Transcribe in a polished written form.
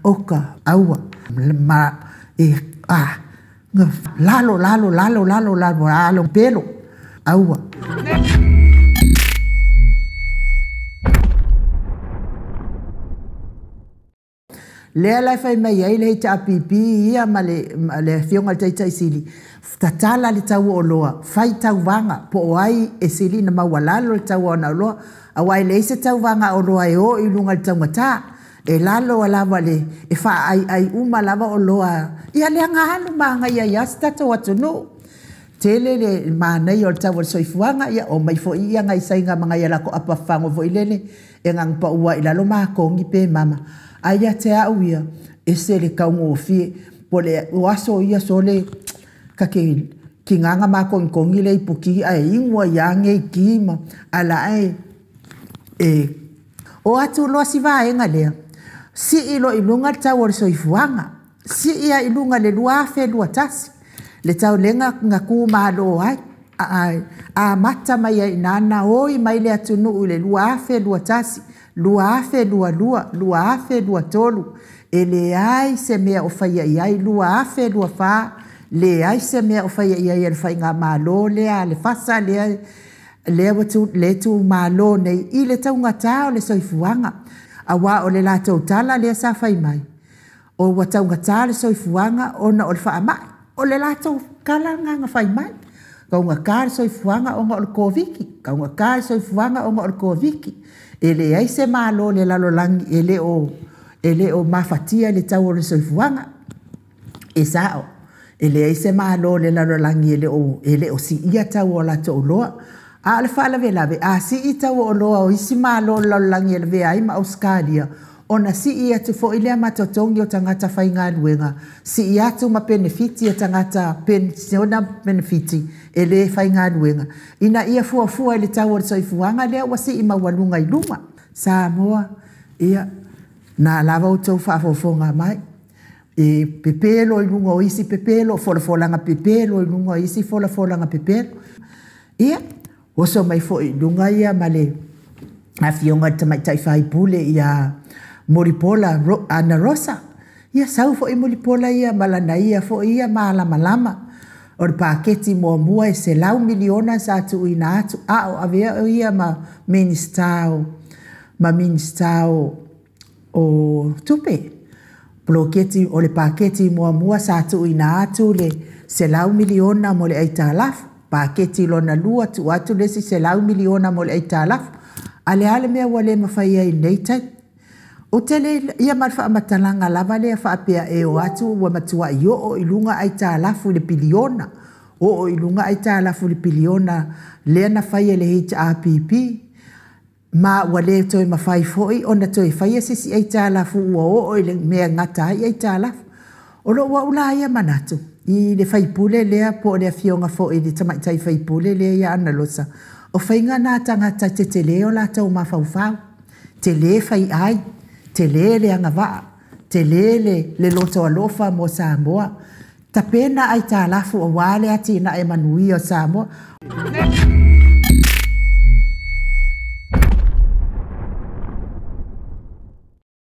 Oka, aua, ma, e, a, ga, lalo, lalo, lalo, lalo, lalo, lalo, pelo, aua. Lea la e fai mai ai le HRPP ia ma le, ma le afioga i le Taitai Sili, tatala le tau o oloa, fai tauvaga, po o ai e sili ona maualalo le tau o ana oloa, aua e leai se tauvaga oloa e o i luga i le taugata. E lalo lava le, e faaaiai uma lava oloa, ia le aga alu ma agaia ai lava si tatou atunuu. Tele le manaia o le tau o le soifuaga, ia omai foi ia nai saiga ma nai a latou apa fafago foi lele, e gagapaua ai i lalo makogi pe mama. Ae ia te au ia, ese le taugofie, po le, o aso ia sole, ta te tiga na makogikogi le ipuki ae inu ai lava nei ki ma ala e e o atu loa si vaega lea, sii loa i luga le tau o le soifuaga, sii ai i luga i le 2021 le tau lea na tumalo ai, amata mai ai i ina na oi mai le atunuu i le 2021, 2022, 2023, e leai se mea o faia i ai, 2024, leai se mea o faia i ai e le faigamalo lea a le FASA lea, lea ua tu, le tumalo nei i le taugata o le soifuaga. Aua o le latou tala lea sa fai mai, o ua taugata le soifuaga ona o le faamai. O le latou tala lena na fai mai. Taugata le soifuaga ona o le Koviti, taugata le soifuaga ona o le Koviti. E leai se malo o le lalolagi e le o, e le o mafatia i le tau o le soifuaga. E sao, e leai se malo o le lalolagi e le o, e le o siia tau o latou oloa. A o le faalavelave, a sii tau o oloa o isi malo o le lalolagi e lavea ai ma Ausetalia, ona sii atu foi lea ma totogi o tagata faigaluega, sii atu ma penefiti a tagata penisiona penefiti e le faigaluega, ina ia fuafua i le tau o le soifuaga lea ua sii maualuga i luga. Samoa, ia, na lava outou faafofoga mai, e pepelo i luga o isi pepelo, folafolaga pepelo i luga o isi folafolaga pepelo. Ia, oso mai foi i luga ia ma le afioga i le tamaitai faipule ia Mulipola Anarosa. Ia sau foi Mulipola ia ma lana ia foi ia malamalama. O le paketi muamua e $100 miliona sa tuuina atu, a o avea o ia ma Minisita o, ma Minisita o, o Tupe. Poloketi, o le paketi muamua sa tuuina atu le $100 miliona mo le aitalafu. Paketi lona lua tuu atu le isi $100 miliona mo le aitalafu. A le a le mea ua le mafai ai i lenei taimi? Ou te le ia ma le faamatalaga lava lea faapea e o atu ua matuai oo i luga aitalafu i le piliona, oo i luga aitalafu i le piliona lea na fai e le HRPP, ma ua le toe mafai foi ona toe faia se isi aitalafu ua oo i le mea e gata ai aitalafu. O lou au la ia manatu i le faipule lea po o le afioga foi i le tamaitai faipule lea ia Analosa, o faiga na a tagata e tetele o latou mafaufau, tele faiai, tele le agavaa, tele le, le loto alofa mo Samoa. Tapena aitalafu aua le atinae manuia o Samoa.